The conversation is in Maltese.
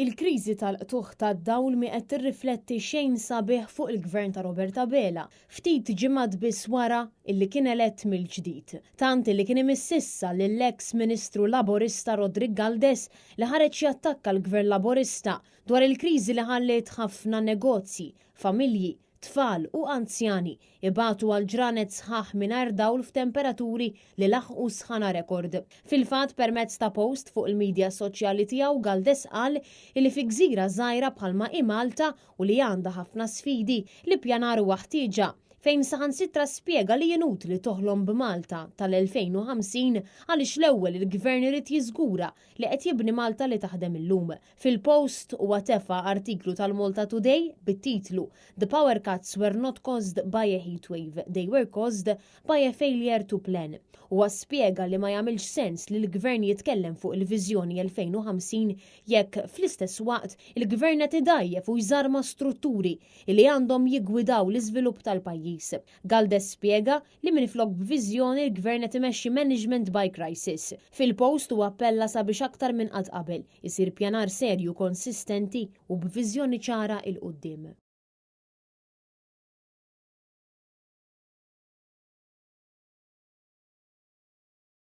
Il-kriżi tal-qtugħ tad-dawl mhi qed tirrifletti xejn sabiħ fuq il-Gvern ta' Robert Abela, ftit ġimgħat biss wara illi kien elett mill-ġdid. Tant illi kien imiss issa lill-eks Ministru Laburista Roderick Galdes li ħareġ jattakka l-Gvern Laburista dwar il-kriżi li ħalliet ħafna negozji, familji, tfal u anzjani ibatu għal ġranet sħaħ mingħajr dawl f'temperaturi li laħqu sħana rekord. Fil-fatt permezz ta' post fuq il-midja soċjali tiegħu Galdes qal li fi gżira żgħira bħalma hi Malta u li għandha ħafna sfidi, l-ippjanar huwa ħtieġa, fejn saħansitra spjega li inutli toħlom b'Malta tal-2050 għaliex l-ewwel il-Gvern irid jiżgura li qed jibni Malta li taħdem illum. Fil-post huwa tefa' artiklu tal-Malta Today bit-titlu The power cuts were not caused by a heatwave, they were caused by a failure to plan. Huwa spjega li ma jagħmilx sens li l-Gvern jitkellem fuq il-Viżjoni 2050 jekk fl-istess waqt il-Gvern qed idgħajjef u jżarma strutturi li għandhom jiggwidaw l-iżvilupp tal-pajjiż. Galdes spjega li minflok b'viżjoni l-Gvern qed imexxi management by crisis. Fil-post huwa appella sabiex aktar minn qatt qabel isir pjanar serju konsistenti u b'viżjoni ċara 'il quddiem.